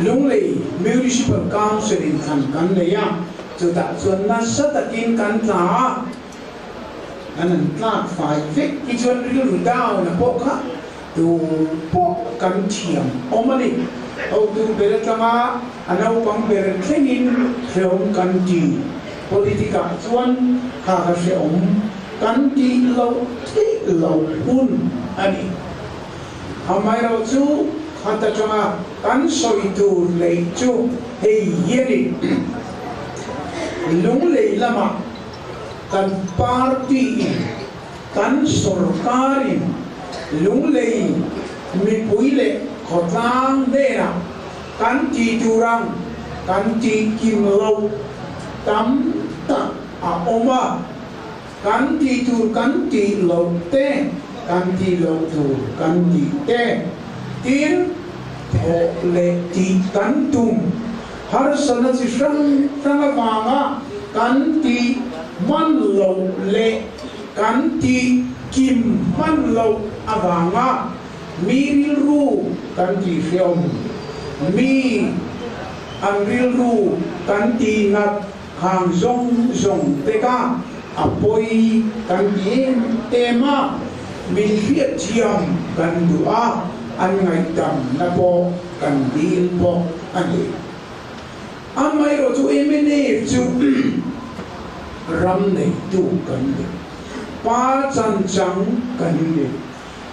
Lunglei Municipal Council in thlan kan nei a, chutah chuan nasa takin kan tla a, kan han tlak fai vek hi chuan rilru down a pawh kha tu pawh kan thiam awm a ni. Hotu ber atanga a naupang ber thlengin hrehawm kan ti. Politic ah chuan kha kha hrehawm kan tih loh theih loh hun a ni. Amaherawhchu, khat atanga kan sawi tur neih chu hei hi a ni. Lunglei lamah kan party-in, kan sorkarin Lunglei mipui leh khawtlang hnenah kan tih tur ang kan tih kim loh tam tak a awm a. Kan tih tur kan tih loh te, kan tih loh tur kan tih te, tin thawh leh tih kan tum harsatna chi hrang hrang avanga kan tih hman loh leh kan tih kim hman loh avanga mi rilru kan tih hreawm, mi an rilru kan tih nat Khang zawng zawng te ka a pawi kan ti em em a, min hriatthiam kan duh a, an ngaihdamna pawh kan dil bawk a ni. Amaherawhchu mnf chu ram neitu kan ni, pa chanchang kan ni.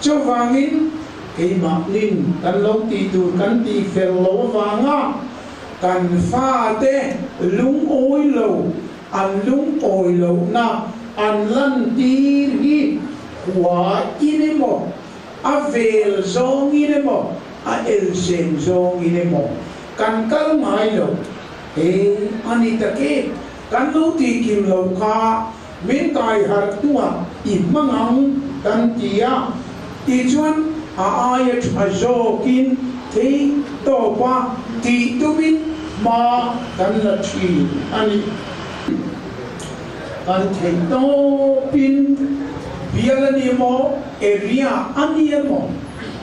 Chuvangin keimahnin kan lo tih tur kan tih fel loh avanga Kan fate lungawi lo, an lungawi lohna an lantir hi khua in emaw, a vel zawngin emaw, a elsen zawngin emaw kan kal ngai lo. He a ni tak e, kan lo tihkim lo kha min kai harh hnuah i hmang ang kan ti a, tichuan a aia tha zawkin thei tawpa tih tumin hma kan la thin a ni. Kan theih tawpin bial a ni emaw, area a ni emaw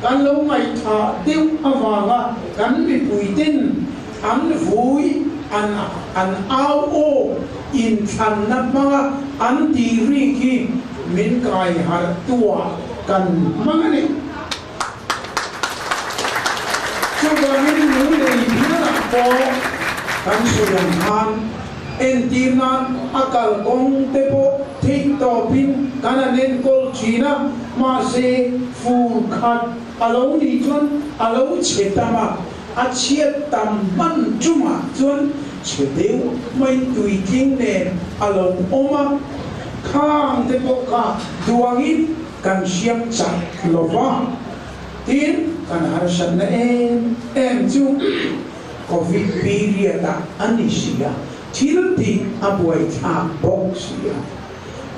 kan lo ngaihthah deuh avanga kan mipuiten An vui, an an au aw inthlanna hmanga an tih rik hi min kai harh tuah kan hmang a ni. Chuvangin Lunglei bialah pawh kan sawi ang khan entir nan a kalkawng te pawh theih tawpin kan han enkawl thin a, mahse fur khat a lo nih chuan a lo chhe tam a. A chhiat tam hman chungah chuan chhe deuh mai tuitling nen a lo awm a, khang te pawh kha duangin kan hriam chak lo va, tin kan harsatna em em chu Covid period ah a ni si a, thil tih a buaithlak bawk si a.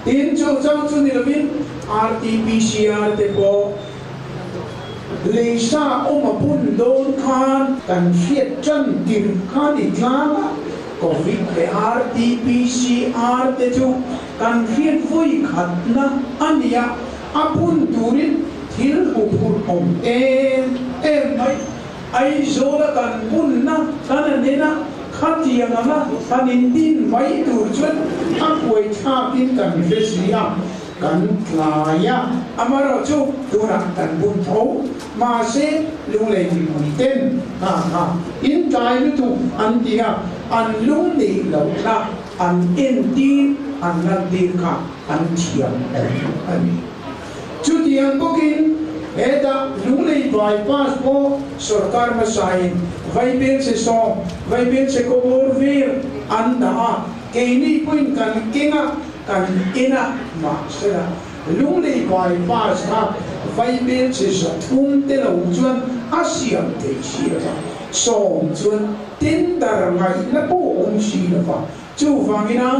Tin chu chang chu ni lovin RTPCR te pawh Leisa awm a bun dawn khan kan hriat tan tirh khan i tlang a, Covid leh RTPCR te chu kan hriat vawi khatna a ni a, a bun turin thil huphurh awm em em mai. Aizawla kan bunna kan an en a, khatiang anga han indin mai tur chuan a buai thlakin kan hre si a, kan tlai a. Amaherawhchu tunah kan bun tho, mahse lunglei mipui ten kha kha in tlai lutuk an ti a, an lung nih lohna an entir an lantir kha an thiam awm a ni. Chutiang bawkin hetah Lunglei bypass pawh sorkar hmasain Vaibelchhe sawm, Vaibelchhe kawbawr vel an dah a, keini pawhin kan keng a, kan en a, mahsela Lunglei bypass kha Vaibelchhe 300 te lo chuan a siam thei si lo va, 10 chuan tender ngaihna pawh awm si lo va, Chuvangin a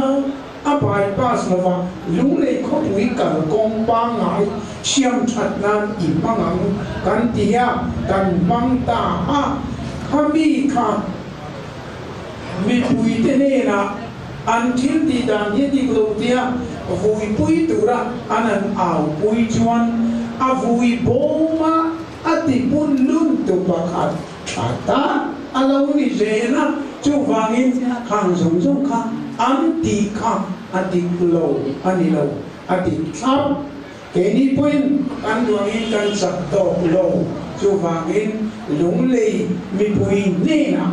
a bypass lova Lunglei khawpui kalkawng pangngai siam that nan i hmang ang kan ti a, kan hmang ta a. Khami kha mipuite hnenah an thil tih dan hi a dik lo tia vuipui tura an an aupui chuan a vui bawma a ti hmun lun tu pakhat tha ta. a lo ni zel a, chuvangin khang zawng zawng kha an tih kha a dik lo a ni lo, a dik thlap. Keini pawhin kan duangin kan chak tawk lo, chuvangin Lunglei mipui hnenah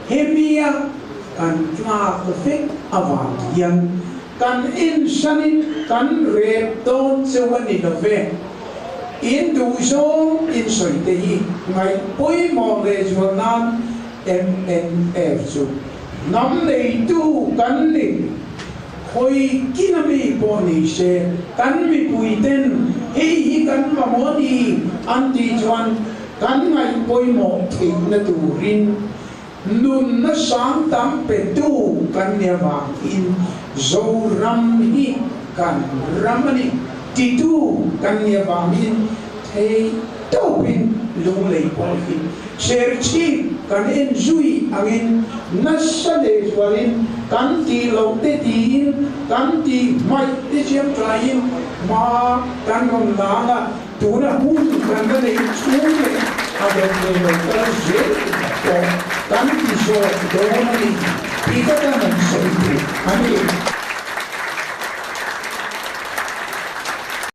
hemia kan tlak vek avang hian Kan insanin kan rep dawn cheu a ni lo ve. In duhzawng in sawi te hi ngaih pawimawh leh zual nan mnf chu hnam neitu kan ni. Khawi kina mi pawh ni se kan mipui ten hei hi kan mamawh a ni an tih chuan kan ngaih pawimawh theihna turin Nunna sang tam petu kan ni avangin Zoram hi kan ram a ni titu kan ni avangin thei tawpin Lunglei pawh hi Serchhip kan en zui angin nasa leh zualin kan tih loh te tiin kan tih hmaih te siam tlaiin hma kan rawn lang a. Tuna hun kan la neih chhung leh a rawn nei lo kal zel pawh kan ti zawk dawn a ni tih ka tan an sawi duh a ni.